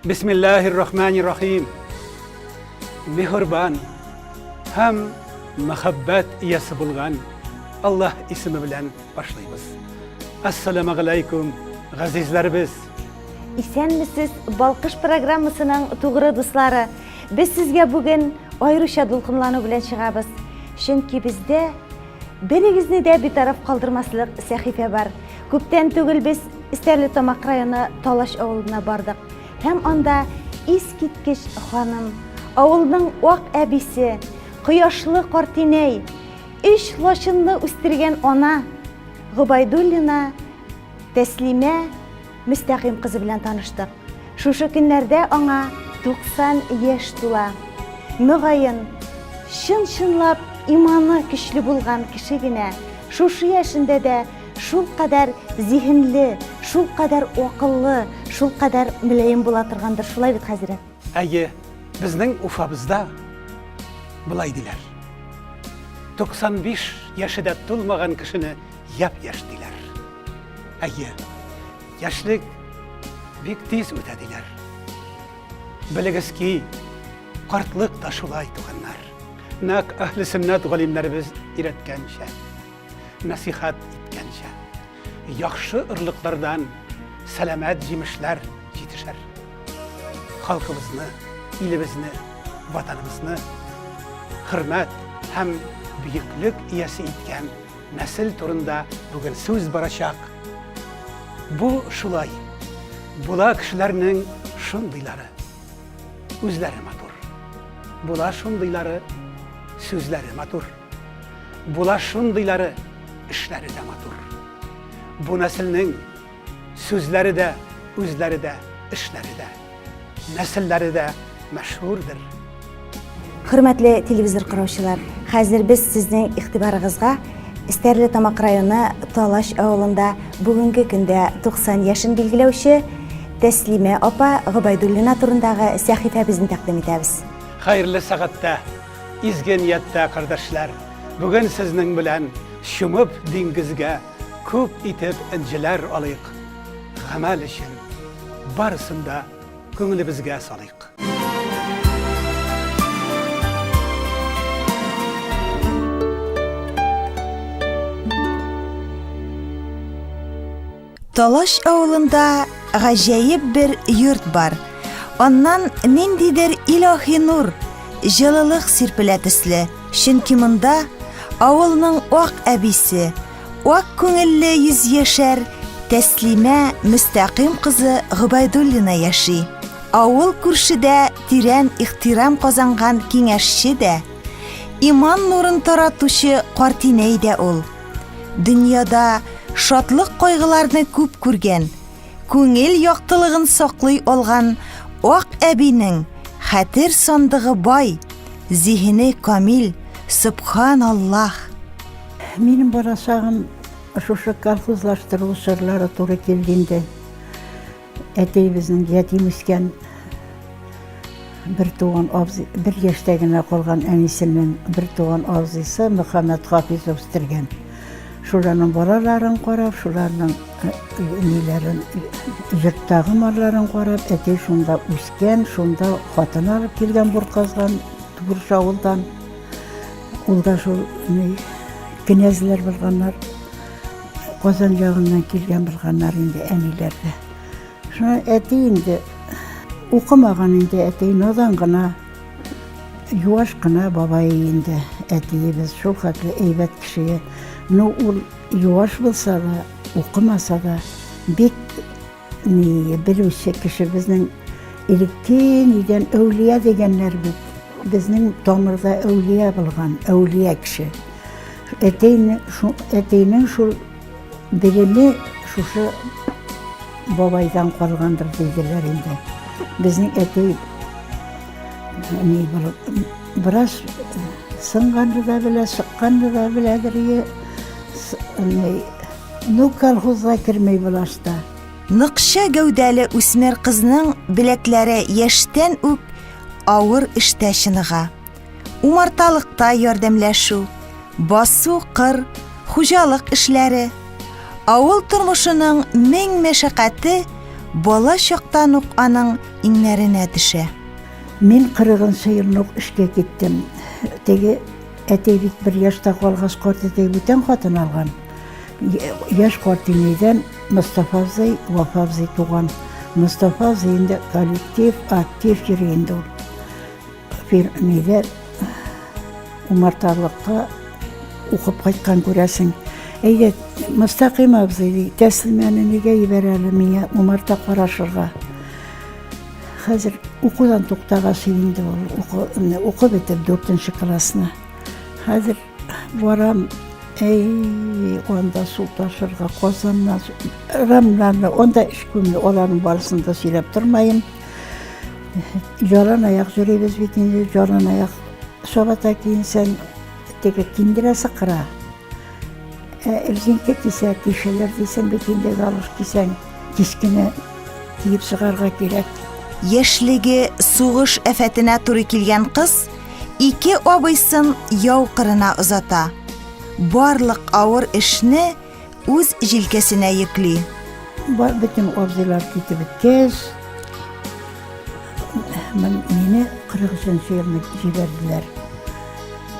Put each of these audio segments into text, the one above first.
Бисмиллаһир рахманир рахим. Мехрибан һәм мәхәббәт иясе булган Аллаһ исеме белән башлыйбыз. Ассаламу алейкум, газизләребез. Исәнмесез, Балкыш программасының тугры дуслары. Без сезгә бүген аеруча дулкынлану белән чыгабыз. Чөнки бездә берегезне дә битараф калдырмаслык сәхифә бар. Күптән түгел без Стәрлетамак районы Талаш авылына бардык. Һәм анда искиткеч ханым, авылның ак әбисе, кояшлы картинәй, өч лачынны үстергән ана Гобайдуллина Тәслимә Мөстәкыйм кызы белән таныштык. Шушы көннәрдә аңа 90 яшь тула. Мөгаен, чын-чынлап иманы көчле булган кеше генә шушы яшендә дә шулкадәр зиһенле, шулкадәр акыллы, шулкадәр мөлаем була торгандыр, шулай бит, хәзрәт? Әйе, безнең Уфабызда болай диләр. 95 яше дә тулмаган кешене япь-яшь диләр. Әйе, яшьлек бик тиз үтә диләр. Белегез ки, картлык та шулай, туганнар. Нәкъ әһле сөннәт галимнәребез өйрәткәнчә. Нәсыйхәт иткәнчә, яхшы орлыклардан сәламәт җимешләр җитешер. Халкыбызны, илебезне, Ватаныбызны хөрмәт һәм бөеклек иясе иткән нәсел турында бүген сүз барачак. Бу шулай. Була кешеләрнең шундыйлары. Үзләре матур. Була шундыйлары, сүзләре матур. Була шундыйлары, эшләре дә матур. Бу нәселнең сүзләре дә, үзләре дә, эшләре дә, нәселләре дә мәшһүрдер. Хөрмәтле телевизор караучылар, хәзер без сезнең игътибарыгызга Стәрлетамак районы Талач авылында бүгенге көндә 90 яшен билгеләүче Тәслимә апа Гобәйдуллина турындагы сәхифәбезне тәкъдим итәбез. Хәерле сәгатьтә! Изге нияттә, кардәшләр, бүген сезнең белән чумып диңгезгә күп итеп энҗеләр алыйк. Гамәл өчен барысын да күңелебезгә салыйк. Талаш авылында гаҗәеп бер йорт бар. Аннан ниндидер илаһи нур, җылылык сирпелә төсле. Чөнки монда авылның ак әбисе, ак күңелле йөзьяшәр Тәслимә Мөстәкыйм кызы Гобәйдуллина яши. Авыл күршедә тирән ихтирам казанган киңәшче дә, иман нурын таратучы картинәй дә ул. Дөньяда шатлык-кайгыларны күп күргән, күңел яктылыгын саклый алган ак әбинең хәтер сандыгы бай, зиһене камил, сөбханаллаһ. Минем балачагым шушы колхозлаштыру чорлары туры килде инде. Әтиебезнең ятим үскән бер туган абзый, бер яшьтә генә калган әнисенең бер туган абзыйсы Мөхәммәт Хафиз үстергән. Шуларның балаларын карап, шуларның э, ниләрен, йорттагы малларын карап, әти шунда үскән, шунда хатын алып килгән Бурказган, күрше авылдан. Ул да шул ни, кенәзләр булганнар. Казан ягыннан килгән булганнар инде әниләр дә. Шуны әти инде укымаган инде әти надан гына юаш кына бабай инде әтиебез шул хәтле әйбәт кеше. Ну ул юаш булса да, укымаса да бик ни белүче кеше безнең элекке нидән әүлия дигәннәр бит. Безнең тамырда әүлия булган, әүлия кеше. Әтәйнең шул, әтәйнең шул белеме шушы бабайдан калгандыр диделәр инде. Безнең әтәй ни булып, бераз сынганны да белә, сыкканны да беләдер. Ну, колхозга кермей булашта. Ныкча гәүдәле үсмер кызның беләкләре яшьтән үк авыр эштә чыныга. Умарталыкта ярдәмләшү, басу-кыр, хуҗалык эшләре, авыл тормышының мең мәшәкате бала чактан ук аның иңнәренә төшә. Мин кырыгынчы елны ук эшкә киттем. Теге әтәй бит бер яшьтә калгач, карт әтәй бүтән хатын алган. Яшь карт инәйдән Мостафа абзый, Вафа абзый туган. Мостафа абзый инде коллектив, актив йөри инде ул. Фир нидә умарталыкта укып кайткан күрәсең. Әйдә, Мостакыйм абзый, ди, Тәслимәне нигә җибәр әле миңа умарта карашырга. Хәзер укудан туктагач инде ул уку, уку бетеп дүртенче классны. Хәзер барам, әй, анда су ташырга, Казаннан, рамнарны, анда эш күмле, аларның барысын да сөйләп тормаем. Ялан аяк йөрибез бит инде, ялан аяк чабата киенсәң, теге киндерәсе кыра. Ә резинка кисә, тишелер дисең бит инде, галош кисәң, кечкенә киеп чыгарга кирәк. Яшьлеге сугыш афәтенә туры килгән кыз ике абыйсын яу кырына озата. Барлык авыр эшне үз җилкәсенә йөкли. Бар бөтен абзыйлар китеп беткәч, мине 43 елны җибәрделәр.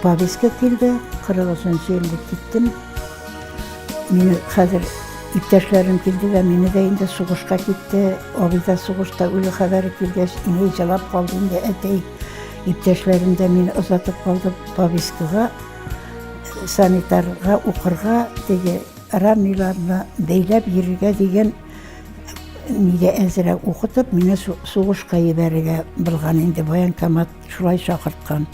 Повестка килде, 43 елны киттем. Мине хәзер иптәшләрем килде дә, мине дә инде сугышка китте. Абый да сугышта үле хәбәре килгәч, инәй җылап калды инде, әтәй. Иптәшләрем дә мине озатып калды повесткага. Санитарга укырга, теге раниларны бәйләп йөрергә дигән нигә әзерәк укытып, мине сугышка җибәрергә булган инде, военкомат шулай чакырткан.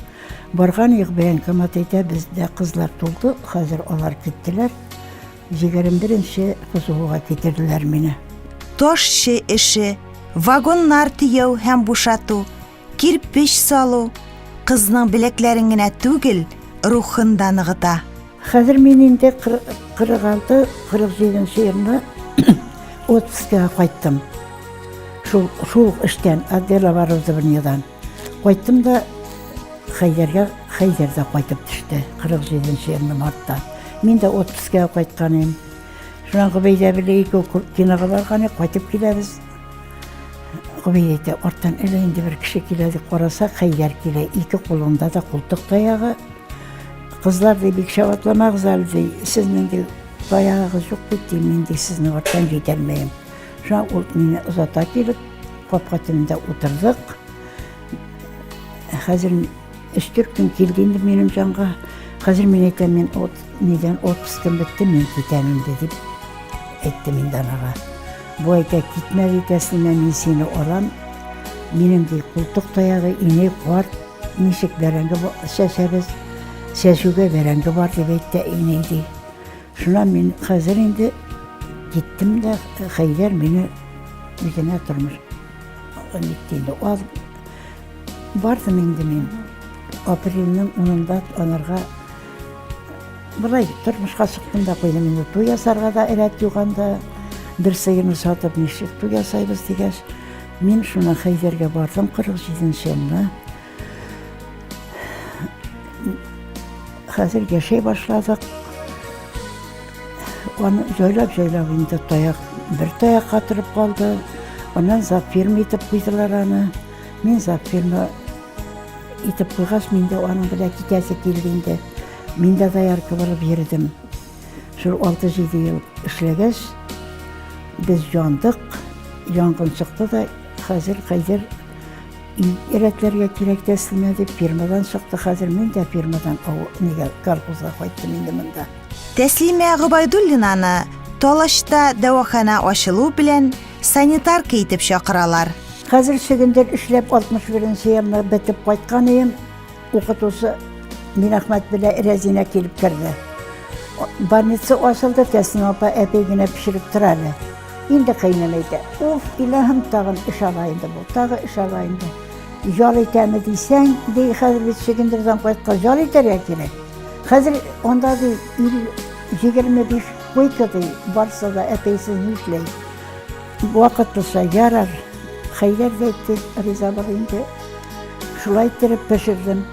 Барган юк, военкомат әйтә, бездә кызлар тулды, хәзер алар киттеләр. 21-нче ФЗУга китерделәр мине. Ташчы эше, вагоннар төяү һәм бушату, Кирпеч салу кызның беләкләрен генә түгел, рухын да ныгыта. Хәзер мин инде 46-47 елны отпускага кайттым. Шул, шул ук эштән, отдел оборудованиедан. Кайттым да Хәйдәргә, Хәйдәр дә кайтып төште 47 елны мартта. Мин дә отпускага кайткан идем. Шуннан Гобәйдә белән икәү кинога барган идек, кайтып киләбез. Гобәй әйтә, арттан әллә инде бер кеше килә дип карасак, Хәйдәр килә. Ике кулында да култык таягы. Кызлар, ди, бик шәп атламагыз әле, ди. Сезнең, ди, таягыгыз юк бит, ди, мин, ди, сезне арттан җитәлмәем. Шуңа ул мине озата килеп, капка төбендә утырдык. Хәзер өч-дүрт көн килде инде минем җанга. Хәзер мин әйтәм, мин от, нидән отпускым бетте, мин китәм инде, дип әйттем инде анага. Бу әйтә, китмә, ди, Тәслимә, мин сине алам. Минем, ди, култык таягы, инәй карт, ничек бәрәңге чәчәбез, чәчүгә бәрәңге бар, дип әйтте инәй, ди. Шуннан мин хәзер инде киттем дә, Хәйдәр мине үзенә тормыш нитте инде. Ал, бардым инде мин. Апрельнең унында анарга Болай тормышка чыктым да куйдым инде. Туй ясарга да рәт юк анда. Бер сыерны сатып ничек туй ясайбыз дигәч, мин шуны Хәйдәргә бардым 47 елны. Хәзер яшәй башладык. Аны җайлап-җайлап инде таяк, бер таякка торып калды. Аннан запфирма итеп куйдылар аны. Мин запфирма итеп куйгач, мин дә аның белән китәсе килде инде. Мин дә доярка булып йөрдем. Шул 6-7 ел эшләгәч, без яндык, янгын чыкты да, хәзер кайдер өйрәтләргә кирәк тәслимә дип фирмадан чыкты. Хәзер мин дә фирмадан нигә колхозга кайттым инде монда. Тәслимә Гобайдуллинаны Талашта дәваханә ачылу белән санитарка итеп чакыралар. Хәзер чөгендер эшләп 61 нче елны бетеп кайткан ием. Укытучы Минәхмәт белән Рәзинә килеп керде. Больница ачылды, Тәслимә апа әпәй генә пешереп тора әле. Инде кайнана әйтә, уф, илаһым, тагын эш ала инде бу, тагы эш ала инде. Ял итәме дисәң, ди, хәзер бит чөгендердән кайткач ял итәргә кирәк. Хәзер анда ди, 25 койка ди, барсы да әпәйсез нишләй. Вакытлыча ярар. Хәйдәр дә әйтте, риза бул инде. Шулай иттереп пешердем.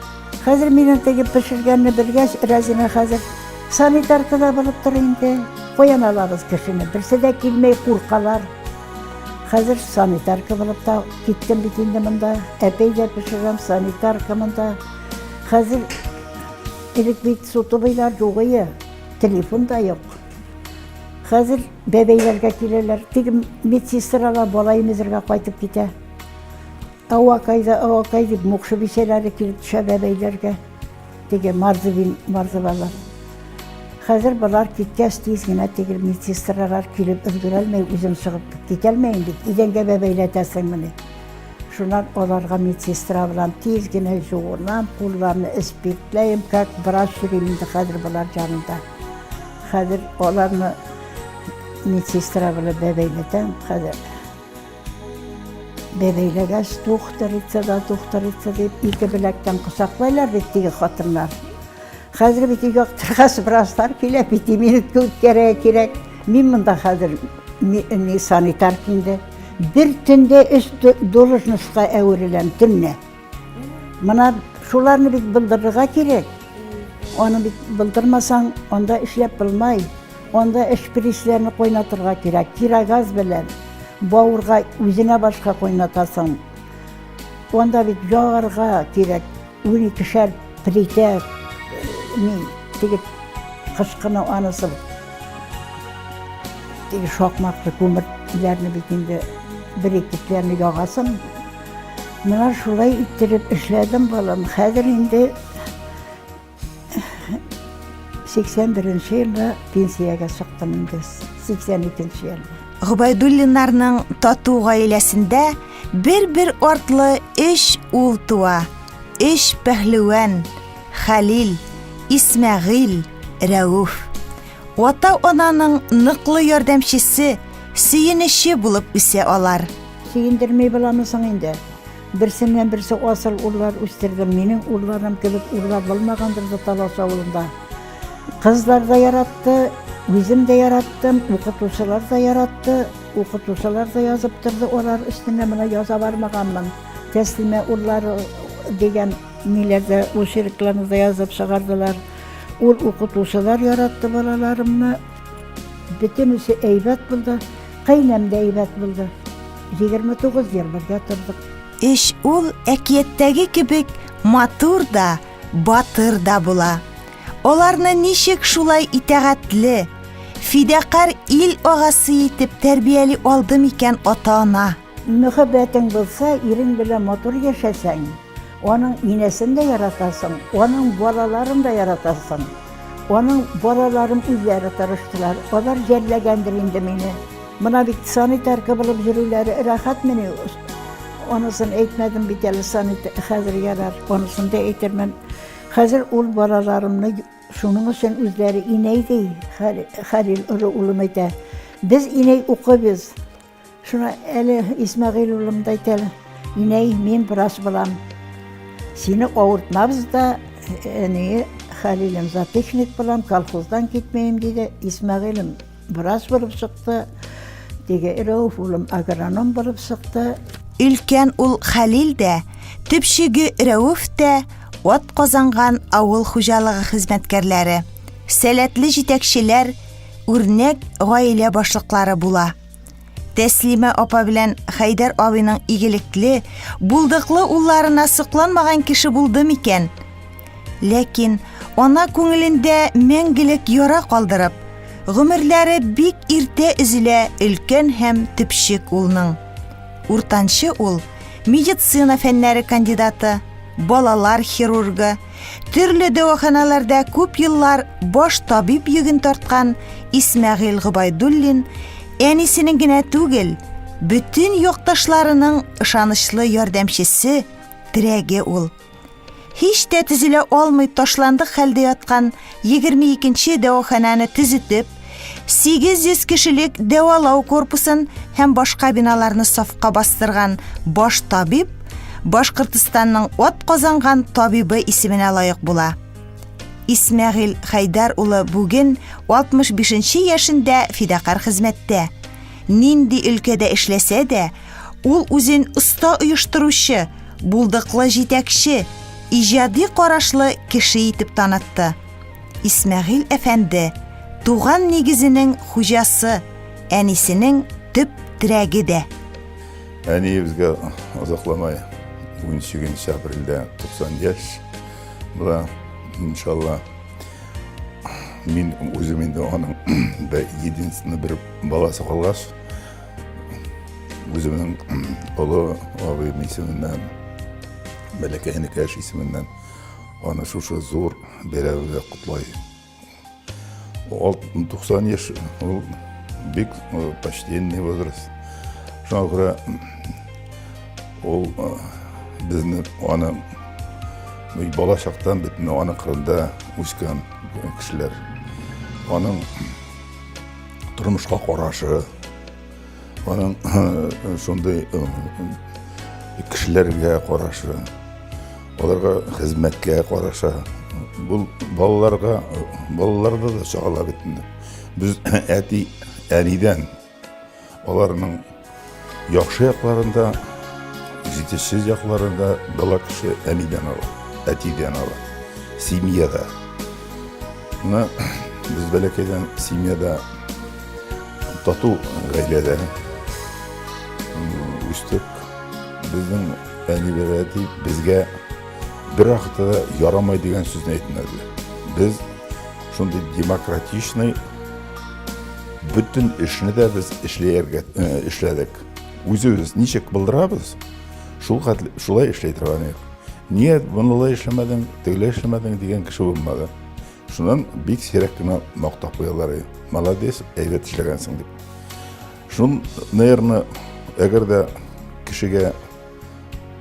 Хәзер минем теге пешергәнне белгәч, Рәзинә хәзер санитаркада булып тор инде. Каян алабыз кешене? Берсе дә килмәй, куркалар. Хәзер санитарка булып та киттем бит инде монда. Әпәй дә пешерәм, санитарка монда. Хәзер элек бит сотовыйлар юк ие, телефон да юк. Хәзер бәбәйләргә киләләр. Теге медсестралар бала имезергә кайтып китә. Авакай да авакай дип мукшы бисәләре килеп төшә бәбәйләргә. Теге Марзывин, Марзывалар. Хәзер болар киткәч тиз генә теге медсестралар килеп өлгерәлмәй, үзем чыгып китәлмәем бит. Идәнгә бәбәйләтәсеңмени? Шуннан аларга медсестра белән тиз генә жуынам, кулларны эспиртләем, как врач йөрим инде хәзер болар янында. Хәзер аларны медсестра белән бәбәйләтәм, хәзер Бәбәйләгәч, тухтырица да тухтырица дип, ике беләктән кочаклайлар бит теге хатыннар. Хәзер бит өйгә актыргач врачлар килә, пятиминутка үткәрергә кирәк. Мин монда хәзер не санитарка инде. Бер төндә өч должностька әвереләм, төнлә. Мына шуларны бит булдырырга кирәк. Аны бит булдырмасаң, анда эшләп булмай. Анда эшприсләрне кайнатырга кирәк, кирогаз белән. Бавырга үзенә башка кайнатасың. Анда бит ягарга кирәк, уникешәр плитә, ни, теге кышкыны анысы. Теге шакмаклы күмерләрне бит инде бер-икеләрне ягасың. Менә шулай иттереп эшләдем, балам. Хәзер инде 81 елда пенсиягә чыктым инде, 82 елда. Гобәйдуллиннарның тату гаиләсендә бер-бер артлы өч ул туа. Өч пәһлевән, Хәлил, Исмәгыйль, Рәүф. Ата-ананың ныклы ярдәмчесе, сөенече булып үсә алар. Сөендерми буламы соң инде? Берсеннән-берсе асыл уллар үстердем. Минем улларым кебек уллар булмагандыр да Талас авылында. Кызлар да яратты, үзем дә яраттым, укытучылар да яратты. Укытучылар да язып торды, алар өстенә менә яза бармаганмын. Тәслимә уллары дигән ниләрдә очеркларны да язып чыгардылар. Ул укытучылар яратты балаларымны. Бөтенесе әйбәт булды. Кайнәм дә әйбәт булды. 29 ел бергә тордык. Эш ул әкияттәге кебек матур да, батыр да була. Аларны ничек шулай итагатьле, фидакарь ил агасы итеп тәрбияли алды микән ата-ана? Мөхәббәтең булса, ирең белән матур яшәсәң, аның инәсен дә яратасың, аның балаларын да яратасың. Аның балаларым үзләре тырыштылар, алар жәлләгәндер инде мине. Мына бит санитарка булып йөрүләре рәхәтмени? Анысын әйтмәдем бит әле, санит хәзер ярар, анысын да әйтермен. Хәзер ул балаларымны шуның өчен үзләре инәй ди, Хәлил олы улым әйтә. Без инәй укыйбыз. Шуны әле Исмәгыйль улым да әйтә, инәй, мин врач булам. Сине авыртмабыз да, әни Хәлилем зоотехник булам, колхоздан китмәем, диде. Исмәгыйлем врач булып чыкты. Теге Рәүф улым агроном булып чыкты. Өлкән ул Хәлил дә, төпчеге Рәүф тә ат казанган авыл хуҗалыгы хезмәткәрләре, сәләтле җитәкчеләр, үрнәк гаилә башлыклары була. Тәслимә апа белән Хәйдәр абыйның игелекле, булдыклы улларына сокланмаган кеше булды микән? Ләкин ана күңелендә мәңгелек яра калдырып, гомерләре бик иртә өзелә өлкән һәм төпчек улның. Уртанчы ул медицина фәннәре кандидаты, балалар хирургы, төрле дәваханаларда күп еллар баш табиб йөген тарткан Исмәгыйль Гобайдуллин әнисенең генә түгел, бөтен якташларының ышанычлы ярдәмчесе, терәге ул. Һич тә төзелә алмый ташландык хәлдә яткан 22 нче дәваханәне төзетеп, 800 кешелек дәвалау корпусын һәм башка биналарны сафка бастырган баш табиб Башкортстанның ат казанган табибы исеменә лаек була. Исмәгыйль Хәйдәр улы бүген 65 нче яшендә фидакарь хезмәттә. Нинди өлкәдә эшләсә дә, ул үзен оста оештыручы, булдыклы җитәкче, иҗади карашлы кеше итеп танытты. Исмәгыйль әфәнде туган нигезенең хуҗасы, әнисенең төп терәге дә. Әниебезгә озакламай 18 апрельдә 90 яшь була, иншалла. Мин үзем инде аның бер единственный бер баласы калгач, үземнең олы абыем исеменнән, бәләкәй энекәш исеменнән аны шушы зур бәйрәмгә котлыйм. 90 яшь ул бик э, почтенный возраст. Шуңа күрә ул э, безне аны бала чактан бит аның кырында үскән кешеләр. Аның тормышка карашы, аның э, шундый кешеләргә карашы, Аларга хезмәткә караша. Бу балаларга, балаларда да чагыла бит инде. Без әти, әнидән аларның яхшы якларында, җитешсез якларында бала кеше әнидән ала, әтидән ала. Семьяда. Менә без бәләкәйдән семьяда тату гаиләдә үстек. Безнең Әни белән әти безгә бер вакытта да ярамай дигән сүзне әйтмәделәр. Без шундый демократичный бөтен эшне дә без эшләяргә э, эшләдек. Үзебез ничек булдырабыз, шул хәтле шулай эшли торган идек. Нигә моны болай эшләмәдең, тегеләй эшләмәдең дигән кеше булмады. Шуннан бик сирәк кенә мактап куялар иде. Молодец, әйбәт эшләгәнсең дип. Шун, наверное, әгәр дә кешегә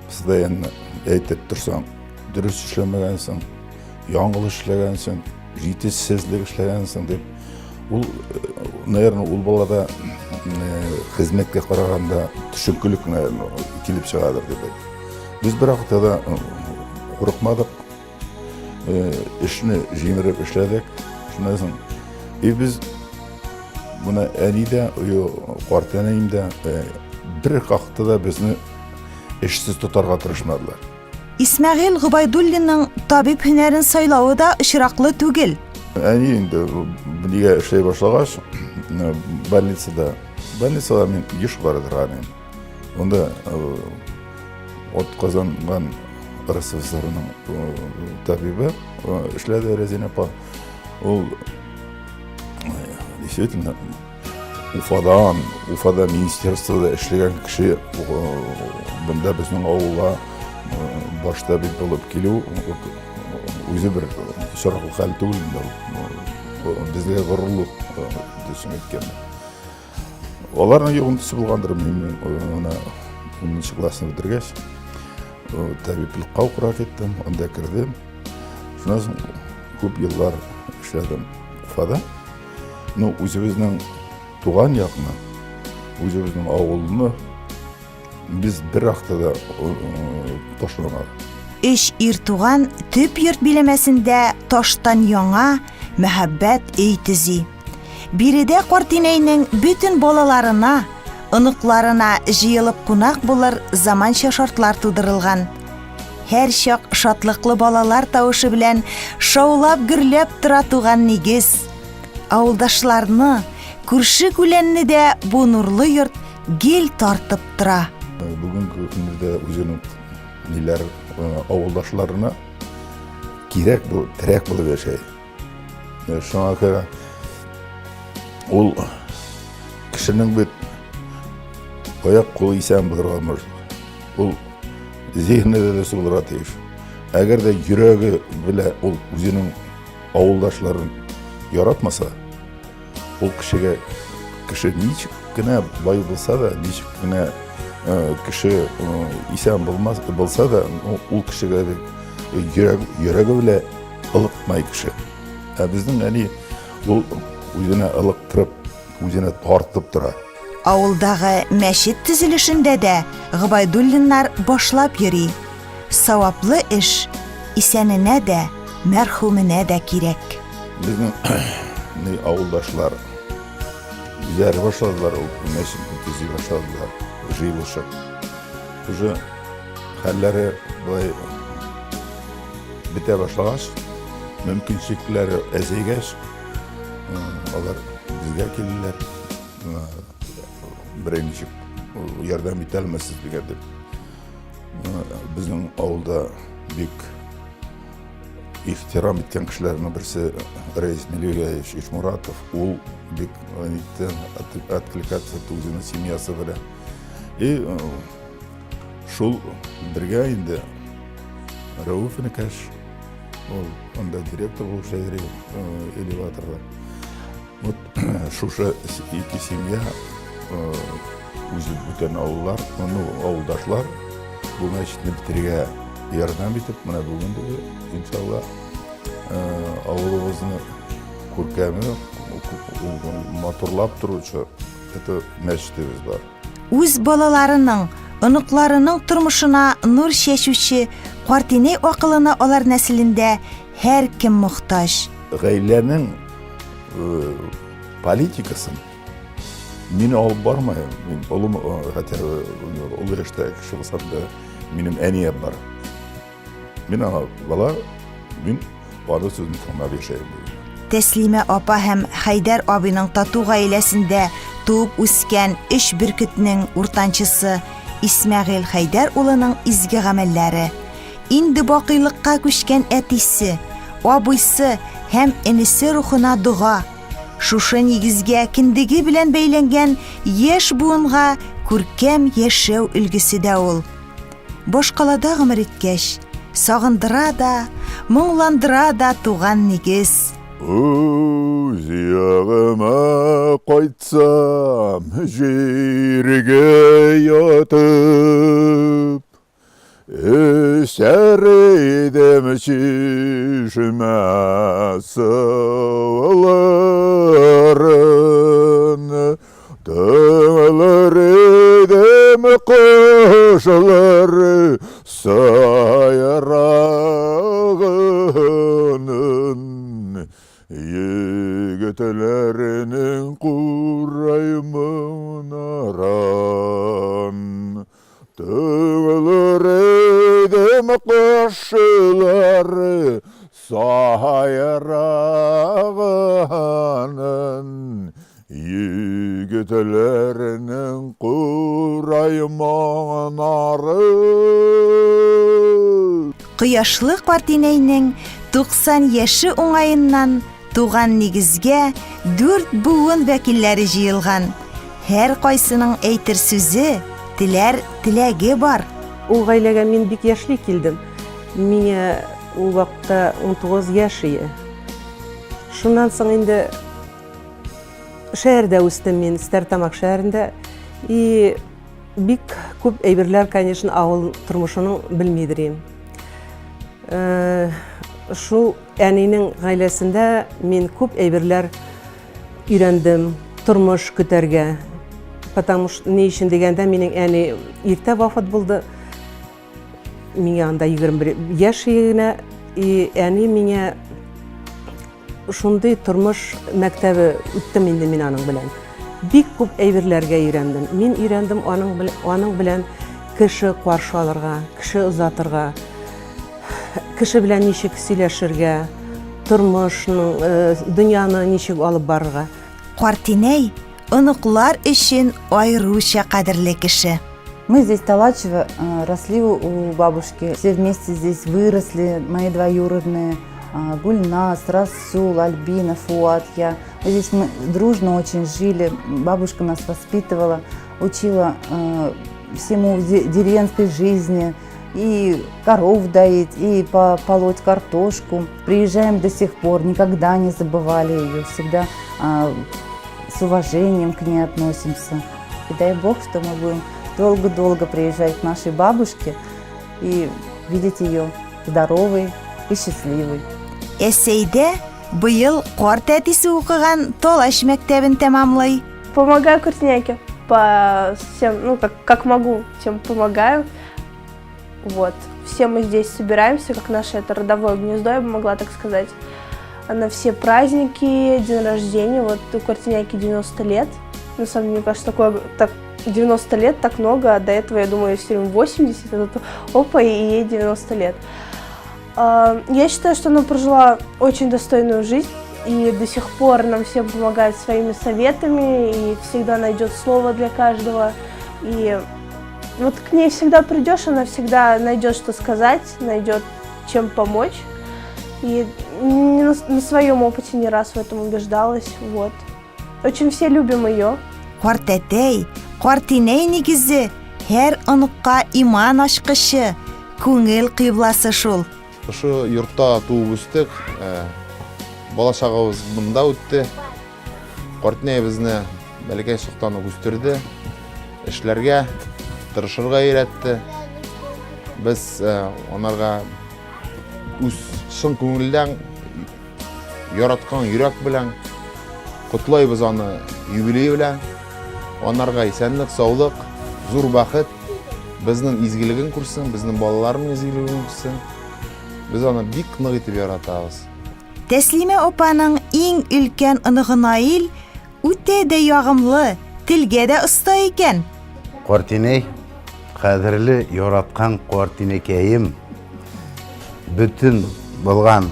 постоянно әйтеп торсаң, дөрес эшләмәгәнсең, яңгылыш эшләгәнсең, җитешсезлек эшләгәнсең дип, ул, наверное, ул балада хезмәткә караганда төшенкелек, наверное, килеп чыгадыр дип. Без бер вакытта да курыкмадык, Эшне җимереп эшләдек. Шуннан соң и без моны әни дә, картәнәем дә бер какты да безне эшсез тотарга тырышмадылар. Исмәгыйль Гобайдуллинның табиб һөнәрен сайлавы да очраклы түгел. Әни инде нигә эшләй башлагач, больницада, больницада мин еш бара торган идем. Монда от казанган РСФСРның табибы эшләде Рәзинә апа. Ул действительно Уфадан, Уфада министерствода эшләгән кеше монда безнең авылга баш табиб булып килү үзе бер очраклы хәл түгел инде ул. Безгә горурлык дөресен әйткәндә. Аларның йогынтысы булгандыр, мин менә 10 классны бетергәч, табиблыкка укырга киттем, анда кердем. Шуннан соң күп еллар эшләдем Уфада. Ну, үзебезнең туган якны, үзебезнең авылны Без бер акта да ташламадык. Өч ир туган төп йорт биләмәсендә таштан яңа мәһабәт өй төзи. Биредә картинәйнең бөтен балаларына, оныкларына җыелып кунак булыр заманча шартлар тудырылган. Һәрчак шатлыклы балалар тавышы белән шаулап-гөрләп тора туган нигез. Авылдашларны, күрше-күләнне дә бу нурлы йорт гел тартып тора. Бүгенге көндә үзенең ниләр авылдашларына кирәк бу, терәк булып яшәй. Шуңа күрә ул кешенең бит аяк кулы исән булырга может. Ул зиһене дә дөрес булырга тиеш. Әгәр дә йөрәге белә ул үзенең авылдашларын яратмаса, Ул кешегә кеше ничек кенә бай булса да, ничек кенә э, кеше э, исән булмас булса да, ул кешегә йөрәк, йөрәге белән ылыкмай кеше. Ә безнең әни ул үзенә ылыктырып, үзенә тартып тора. Авылдагы мәчет төзелешендә дә Гобайдуллиннар башлап йөри. Саваплы эш исәненә дә, мәрхүменә дә кирәк. Безнең ни авылдашлар үзләре башладылар ул мәчетне төзи башладылар, җыелышып. Уже хәлләре болай бетә башлагач, мөмкинчелекләре әзәйгәч, алар безгә килделәр. Берәй ничек. ярдәм итә алмассыз дигән дип. Безнең авылда бик ихтирам иткән кешеләрнең берсе Рәис Милюлевич Ишмуратов. Ул бик итте, откликаться итте үзенең семьясы белән. И шул бергә инде Рәүф энекәш, ул анда директор булып эшләй элеваторда. Вот шушы ике семья үзе бүтән авыллар, ну, авылдашлар бу мәчетне бетерергә ярдәм итеп, менә бүген дә, иншалла, авылыбызны күркәме, матурлап торучы это мәчетебез бар. Үз балаларының, оныкларының тормышына нур чәчүче картинәй акылына алар нәселендә һәркем мохтаҗ. Гаиләнең э, политикасын мин алып бармыйм. Мин олы, э, хотя э, олы яшьтә кеше булсам да, минем әнием бар. Мин аңа бала, мин аны сүзен тыңлап яшәйм. Тәслимә апа һәм Хәйдәр абыйның тату гаиләсендә туып үскән өч бөркетнең уртанчысы Исмәгыйль Хәйдәр улының изге гамәлләре Инде бакыйлыкка күчкән әтисе, абыйсы һәм энесе рухына дога. Шушы нигезгә кендеге белән бәйләнгән яшь буынга күркәм яшәү өлгесе дә ул. Башкалада гомер иткәч, сагындыра да, моңландыра да туган нигез. Үз ягыма кайтсам, җиргә ятып, Эчәр идем чишмә суларын, Тыңлар идем кошлар сайраганын, Егетләрнең курай моңнарын. Тыңлар идем кошлар сайраганын, Егетләрнең курай моңнарын. Кояшлы картинәйнең 90 яше уңаеннан Туган нигезгә дүрт буын вәкилләре җыелган. Һәркайсының әйтер сүзе, теләр теләге бар. Ул гаиләгә мин бик яшьли килдем. Миңа ул вакытта 19 яшь ие. Шуннан соң инде шәһәрдә үстем мин, Стәртамак шәһәрендә. И бик күп әйберләр, конечно, авыл тормышының белмидер идем. Э, шул Әнинең гаиләсендә мин күп әйберләр өйрәндем, тормыш көтәргә. Потому что ни өчен дигәндә, минем әни иртә вафат булды. Миңа анда 21 яшь генә. И әни миңа шундый тормыш мәктәбе үттем инде мин аның белән. Бик күп әйберләргә өйрәндем. Мин өйрәндем аның белән, аның белән кеше каршы алырга, кеше озатырга. Кеше белән ничек сөйләшергә, тормышның, э, дөньяны ничек алып барырга. Картинәй оныклар өчен аеруча кадерле кеше. Мы здесь, Талачево, э, росли у бабушки. Все вместе здесь выросли, мои двоюродные. Э, Гульнас, Расул, Альбина, Фуат, я. Мы здесь мы дружно очень жили. Бабушка нас воспитывала, учила э, всему деревенской жизни и коров доить, и полоть картошку. Приезжаем до сих пор, никогда не забывали ее, всегда а, с уважением к ней относимся. И дай Бог, что мы будем долго-долго приезжать к нашей бабушке и видеть ее здоровой и счастливой. Әсәйдә быел карт әтисе укыган Талаш мәктәбен тәмамлый. Помогаю Куртиняке по всем, ну, как, как могу, тем помогаю. Вот. Все мы здесь собираемся, как наше это родовое гнездо, я бы могла так сказать. На все праздники, день рождения, вот у Картиняки 90 лет. На самом деле, мне кажется, такое, так, 90 лет так много, а до этого, я думаю, все время 80, а тут опа, и ей 90 лет. А, я считаю, что она прожила очень достойную жизнь и до сих пор нам всем помогает своими советами и всегда найдет слово для каждого. И вот к ней всегда придешь, она всегда найдет, что сказать, найдет, чем помочь. И на, на своем опыте не раз в этом убеждалась. Вот. Очень все любим ее. Картәтәй, картинәй нигезе, һәр оныкка иман ачкычы, күңел кыйбласы шул. Шушы йортта туып үстек. Э, бала чагыбыз монда үтте. Картнәй безне бәләкәй чактан ук үстерде. Эшләргә, тырышырга өйрәтте. Без э, анарга үз чын күңелдән яраткан йөрәк белән котлайбыз аны юбилей белән. Анарга исәнлек, саулык, зур бәхет, безнең изгелеген күрсен, безнең балаларның изгелеген күрсен. Без аны бик нык итеп яратабыз. Тәслимә апаның иң өлкән оныгы Наил үтә дә ягымлы, телгә дә оста икән. Картинәй, кадерле, яраткан картинәкәем, бөтен булган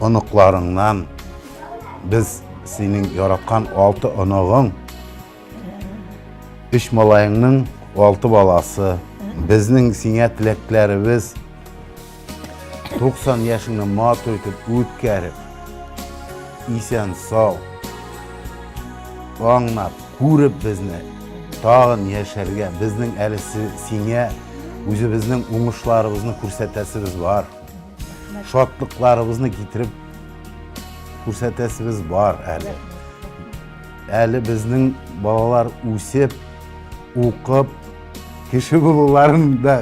оныкларыңнан без синең яраткан алты оныгың, өч малаеңның алты баласы. Безнең сиңа теләкләребез 90 яшеңне матур итеп үткәреп, исән сау, аңлап, күреп безне, тагын яшәргә, безнең әле сиңа үзебезнең уңышларыбызны күрсәтәсебез бар. Шатлыкларыбызны китереп күрсәтәсебез бар әле. Әле безнең балалар үсеп, укып, Кеше булуларын да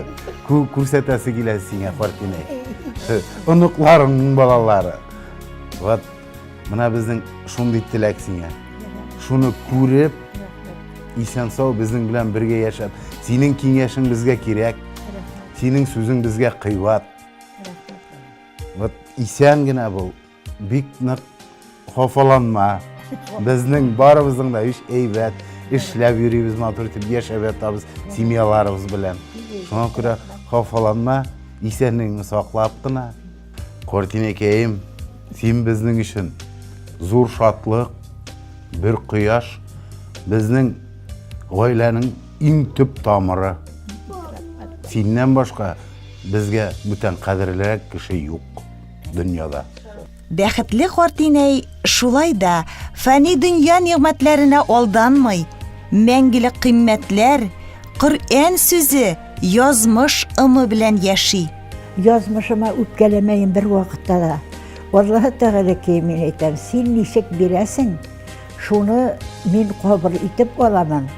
күрсәтәсе килә сиңа, Фартинәй. Оныкларыңның балалары. Вот менә безнең шундый теләк сиңа. Шуны күреп, исән сау безнең белән бергә яшәп, синең киңәшең безгә кирәк. Синең сүзең безгә кыйбат. Вот исән генә бул. Бик нык хафаланма. Безнең барыбызның да эш әйбәт, эшләп йөрибез, матур итеп яшәп ятабыз семьяларыбыз белән. Шуңа күрә хафаланма, исәнлегеңне саклап кына. Картинәкәем, син безнең өчен зур шатлык, бер кояш, безнең гаиләнең иң төп тамыры. Синнән башка безгә бүтән кадерлерәк кеше юк. дөньяда. Бәхетле картинәй шулай да фани дөнья нигъмәтләренә алданмый, мәңгелек кыйммәтләр, Коръән сүзе, язмыш ымы белән яши. Язмышыма үпкәләмәем бер вакытта да. Аллаһы Тәгаләкәй, мин әйтәм, син ничек бирәсең, шуны мин кабул итеп аламын.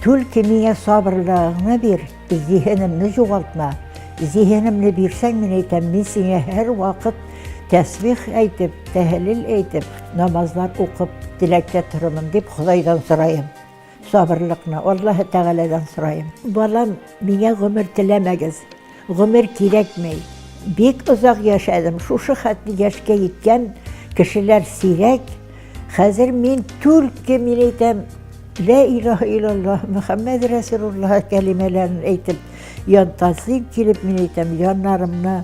Түлке миңа сабырлыгыңны бир. Зиһенемне югалтма. Зиһенемне бирсәң, мин әйтәм, мин сиңа һәрвакыт тәсбих әйтеп, тәһлил әйтеп, намазлар укып, теләктә торырмын дип Ходайдан сорыйм. Сабырлыкны Аллаһы Тәгаләдән сорыйм. Балам, миңа гомер теләмәгез. Гомер кирәкми. Бик озак яшәдем. Шушы хәтле яшькә җиткән кешеләр сирәк. Хәзер мин түлке, мин әйтәм, Лә илаһа иллаллаһ, Мөхәммәд Рәсулуллаһ кәлимәләрен әйтеп, ян тәслим килеп, мин әйтәм, яннарымны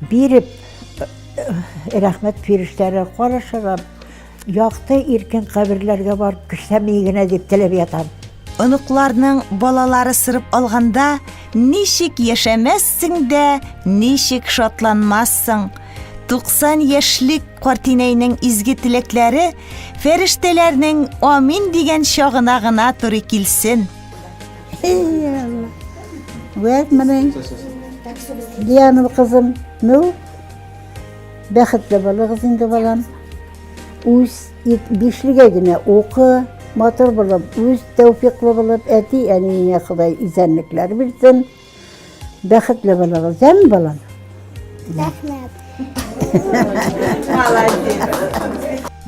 биреп, рәхмәт фирештәләре карашырам, якты иркен каберләргә барып керсәм генә дип теләп ятам. Оныкларның балалары сырып алганда ничек яшәмәссең дә, ничек шатланмассың. 90 яшьлек картинәйнең изге теләкләре фәрештәләрнең амин дигән чагына гына туры килсен. Вәт менә Диана кызым, ну, бәхетле булыгыз инде, балам. Үз бишлегә генә укы, матур булып, үз тәүфиклы булып, әти-әниеңә Ходай исәнлекләр бирсен. Бәхетле булыгыз, яме, балам? Рәхмәт.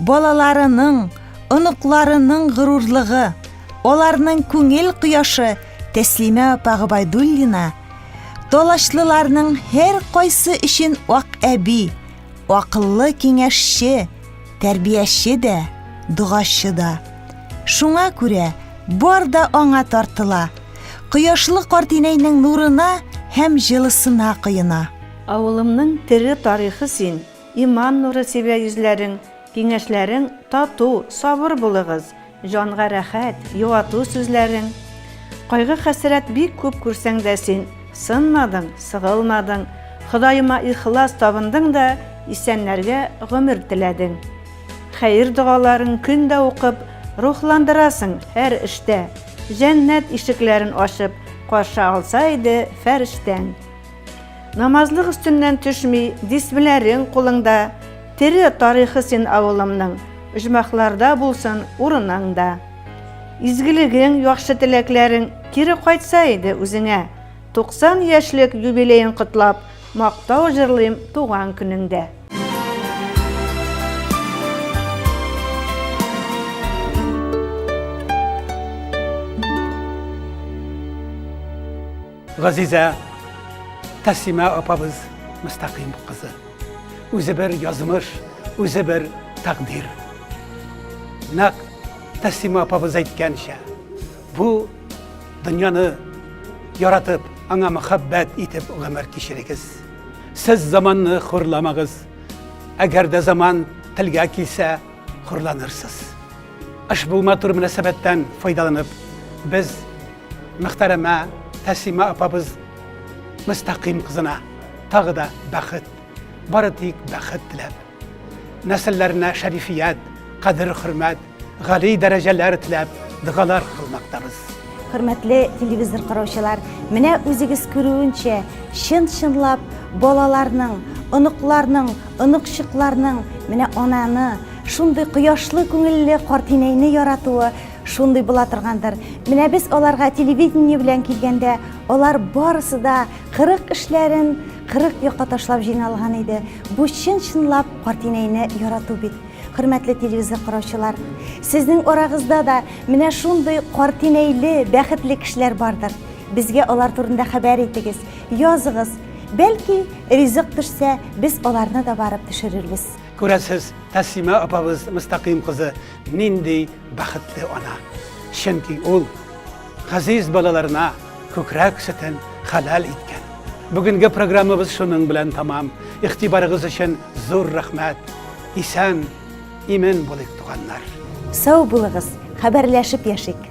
Балаларының, оныкларының горурлыгы, аларның күңел кояшы Тәслимә апа Гобәйдуллина талашлыларның һәркайсы өчен ак әби, акыллы киңәшче, тәрбияче дә, догачы да. Шуңа күрә бар да аңа тартыла. Кояшлы картинәйнең нурына һәм җылысына коена. Авылымның тере тарихы син, Иман нуры сибә йөзләрең, Киңәшләрең тату, сабыр булыгыз, Җанга рәхәт, юату сүзләрең. Кайгы-хәсрәт бик күп күрсәң дә син, Сынмадың, сыгылмадың. Ходаема ихлас табындың да, Исәннәргә гомер теләдең. Хәер-догаларың көн дә укып, Рухландырасың һәр эштә. Җәннәт ишекләрен ачып, Каршы алса иде фәрештәң. Намазлык өстеннән төшми, Дисбеләрең кулыңда. Тере тарихы син авылымның, Оҗмахларда булсын урының да. Изгелегең, яхшы теләкләрең Кире кайтса иде үзеңә. 90 яшьлек юбилеең котлап, Мактау җырлыйм туган көнеңдә. Газизә Тәслимә апабыз Мөстәкыйм кызы. Үзе бер язмыш, үзе бер тәкъдир. Нәкъ Тәслимә апабыз әйткәнчә, бу дөньяны яратып, аңа мәхәббәт итеп гомер кичерегез. Сез заманны хурламагыз. Әгәр дә заман телгә килсә, хурланырсыз. Ошбу матур мөнәсәбәттән файдаланып, без мөхтәрәмә Тәслимә апабыз Мөстәкыйм кызына тагы да бәхет, бары тик бәхет теләп, нәселләренә шәрифият, кадер-хөрмәт, гали дәрәҗәләр теләп догалар кылмактабыз. Хөрмәтле телевизор караучылар, менә үзегез күрүенчә, чын-чынлап балаларның, оныкларның, оныкчыкларның менә ананы, шундый кояшлы күңелле картинәйне яратуы шундый була торгандыр. Менә без аларга телевидение белән килгәндә, алар барысы да 40 эшләрен 40 якка ташлап җыйналган иде. Бу чын-чынлап картинәйне ярату бит. Хөрмәтле телевизор караучылар, сезнең арагызда да менә шундый картинәйле, бәхетле кешеләр бардыр. Безгә алар турында хәбәр итегез, языгыз. Бәлки, ризык төшсә, без аларны да барып төшерербез. Күрәсез, Тәслимә апабыз Мөстәкыйм кызы нинди бәхетле ана. Чөнки ул газиз балаларына күкрәк сөтен хәләл иткән. Бүгенге программабыз шуның белән тамам. Игътибарыгыз өчен зур рәхмәт. Исән, имин булыйк, туганнар. Сау булыгыз, хәбәрләшеп яшик.